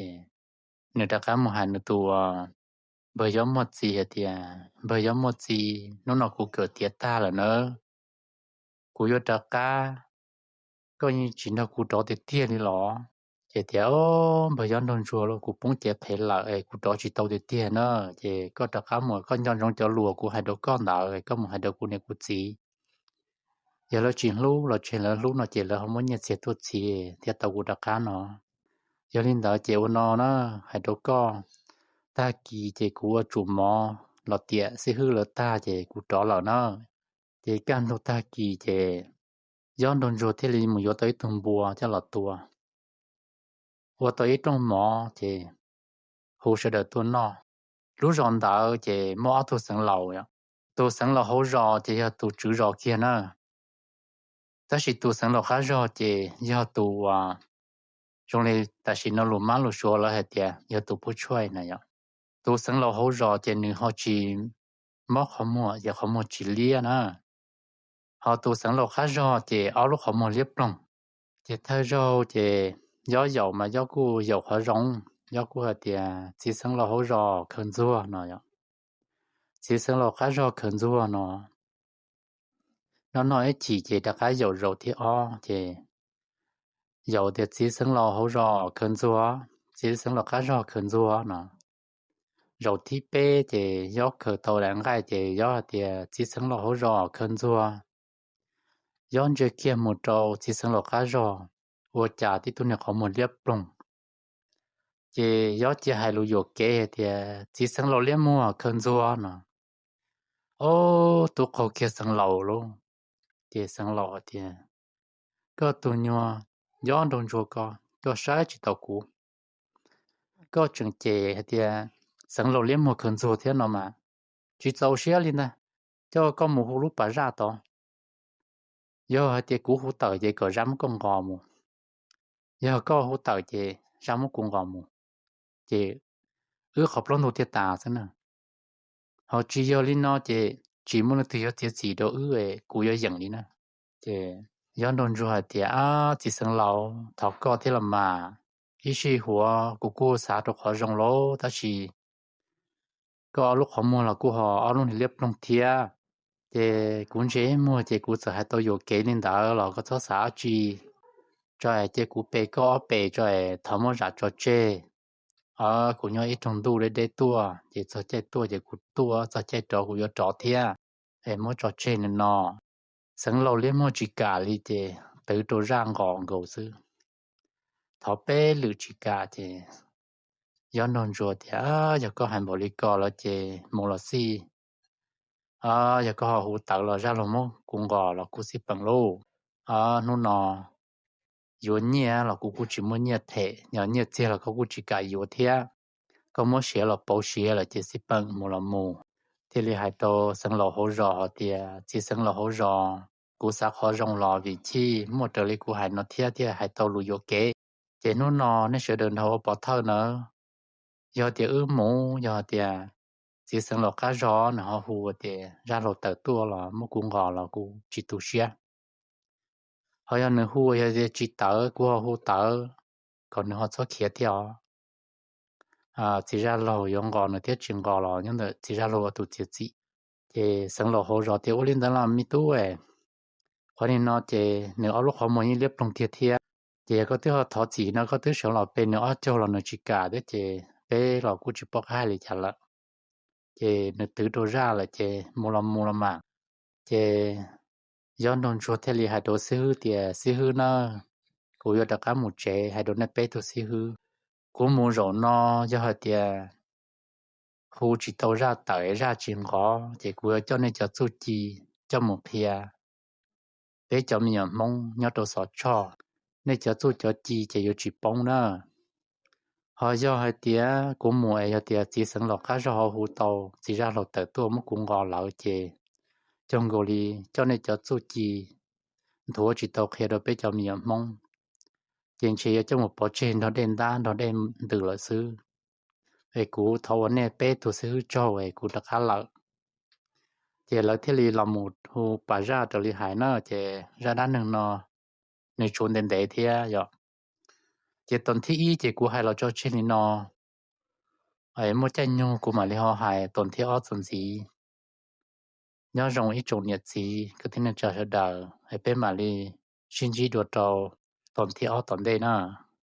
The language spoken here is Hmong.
Ces nws rov qab mus hais nws tus npawg Yob Muaj Txiv hais tias, Npawg Yob Muaj Txiv, hnub no kuv kawm tiav tag lawm nawb, kuv yuav rov qab, koj yeej tsis nrog kuv rov tiag tiag li los? Ces tias, Au, npawg Yob Nraug Ntsuag lauj, kuv poob cev phem lawm es kuv rov tsis tau tiag tiag na. Ces koj rov qab mus koj nco ntsoov cov lus kuv hais rau koj ntawd, koj mus hais rau kuv niam kuv txiv. Yog lawv tsis hlub los tseg, lawv hlub no ces lawv ho muab nyiaj txiag tuaj txhiv thiaj tau kuv rov qab no. Yog li ntawd ces ua no na, hais rau koj, tag kis ces kuv ua tsum mov los tiam xib hwb lawv tag ces kuv rov lawm na. Ces kaj ntug tag kis ces Yob Nraug Ntsuag thiaj li mus yuav tau ib tug npua coj los tua, ua tau ib rooj mov ces hu sawv daws tuaj noj. Lub zos ntawd ces muaj ob tug xeev laus, tus xeev laus hauv zos ces yog tus tswv zos kiag na, tab sis tus xeev laus qab zog ces yog tus uas zoo li tam sim no lus mab lus suav lawv hais tias yog tus pub tshuaj na yom. Tus xeev laus hauv zos ces nws ho tsis mob qhov muag, ces qhov muag tsis liab na. Ho tus xeev laus qab zog ces ob lub qhov muag liab ploog. Ces thawj zaug ces Yob yaum mas Yob kuj yaum qhov zoo, Yob kuj hais tias, Txiv xeev laus hauv zos khaws ntxuag no yom. Txiv xeev laus qab zog khaws ntxuag no. Noj noj ib chim ces rov qab yaum zaum thib ob ces yaum tias, Txiv xeev laus hauv zos khaws ntxuag, txiv xeev laus qab zog khaws ntxuag no. Zaum thib peb ces Yob khaws tau daim nqaij ces Yob hais tias, Txiv xeev laus hauv zos khaws ntxuag. Yob ntsia kiag mus rau txiv xeev laus qab zog, ua cas tib tug niag qhov muag liab ploog. Ces Yob cia hais lus yuam kev hais tias, Txiv xeev laus liab muag khaws ntxuag no. Ob tug qaug kiag xeev laus lauj. Ces xeev laus hais tias, Koj tus nyuag Yob Nraug Ntsuag ko, koj saib tsis taus kuv. Koj tseem cem hais tias xeev laus liab muag khaws ntxuag thiab no mas tsis txaus siab li ntag. Coj koj mus hu lub pas zaj tod. Yog hais tias kuv hu tawm ces kom zaj muab koj nqos mus. Yog koj hu tawm ces zaj muab kuv nqos mus, ces wb qhov plaub ntug thiaj tas xwb na. Ho tsis yog li no ces tsis muaj leej twg yuav txiav txim rau wb, kuv yuav yeem li na. Ces Yob Nraug Ntsuag hais tias, Ab, txiv xeev laus, thov koj thiab los mas. Ib sij huam kuv kuj xav rau qhov zoo lauj, tab sis koj ob lub qhov muag los kuj ho ob lub niag liab ploog thiab. Ces kuv ntsia ib muag ces kuv txawm hais tau yuam kev li ntawd los koj txhob xav dab tsi. Tso es cia kuv pe koj ob pes tso es thov muab zam tso tseg. Kuv nyob ib rooj ntuj deb deb tuaj, ces txog caij tuaj ces kuv tuaj, txog caij rov kuv yuav rov thiab. Es muab tso tseg no no. Xeev laus liab muag tsis kam li ces twv rau zaj nqos nkaus xwb. Thov peb lwm tsis kam ces Yob Nraug Ntsuag tias, Yog koj hais npaum li ko lawm ces mus los xij. Yog koj ho hu tawv los zaj laug muab kuv nqos los kuj xij peem lauj. Hnub no yuav nyiaj los kuv kuj tsis muaj nyiaj them, yog nyiaj txiag los koj kuj tsis kam yuav thiab. Koj muab siav los pauv siav lawm ces xij peem, mus los mus. Thiaj li hais rau xeev laus hauv zos hais tias, Txiv xeev laus hauv zos, kuv xav qhov zoo los vim chij muaj raws li kuv hais no thiab thiaj hais tau lus yuam kev. Ces hnub no nej sawv daws nrog ua pov thawj nawb. Yog tias wb mus, yog tias txiv xeev laus qab zog nws ho hu tias zaj laug tawm tuaj los muab kuv nqos los kuv tsis tu siab. Ho yog nws hu, yog tias tsis tawv, kuv ho hu tawv, kom nws ho txhob khiav thiab os. Txiv zaj laug yuav nqos nws thiab tsis nqos los nyob ntawm txiv zaj laug ua tus txiav txim. Ces xeev laus hauv zos tias, Ua li ntawd los me tub, qhov nim no ces nws ob lub qhov muag yeej liab ploog tiag thiab. Ces yog koj twb ho thov txim no koj twb sawv los pe nws ob caug los nws tsis kam thiab ces peb los kuj tsis paub qab hais li cas lawm. Ces nws twv rau zaj lawm ces mus los mus los mas. Ces Yob Nraug Ntsuag thiaj li hais rau xib hwb tias, Xib hwb na, kuv yuav rov qab mus tsev, hais rau nej peb tug xib hwb, kuv mus zaum no yog hais tias hu tsis tau zaj tawm, zaj tsis nqos ces kuv yuav coj nej cov txuj ci coj mus qhia peb cov me nyuam Hmoob nyob rau Xov Tshoj. Nej cov txuj cov ci ces yuav tsis poob na. Ho yog hais tias kuv mus es yog tias txiv xeev laus qab zog ho hu tau txiv zaj laug tawm tuaj muab kuv nqos lawm ces cog nkaus li coj nej cov txuj ci nthuav tsis tau qhia rau peb cov me nyuam Hmoob, ces ntshe yuav coj mus pov tseg nrog dej ntab nrog dej ntws lawm xwb. Es kuv thov ua nej peb tug xib hwb tsaug es kuv rov qab lawm. Ces lawv thiaj li los mus hu pas zaj raws li hais na, ces zaj dab neeg no nws tsuas ntev ntev thiab yom. Ces tom thib ib ces kuv hais los tso tseg li no, muaj caij nyoog kuv mam li ho hais tom thib ob txuas ntxiv. Nyob zoo ib tsoom niam txiv kwv tij neej tsa sawv daws, es peb mam li sib ntsib dua rau tom thib ob tom ntej na.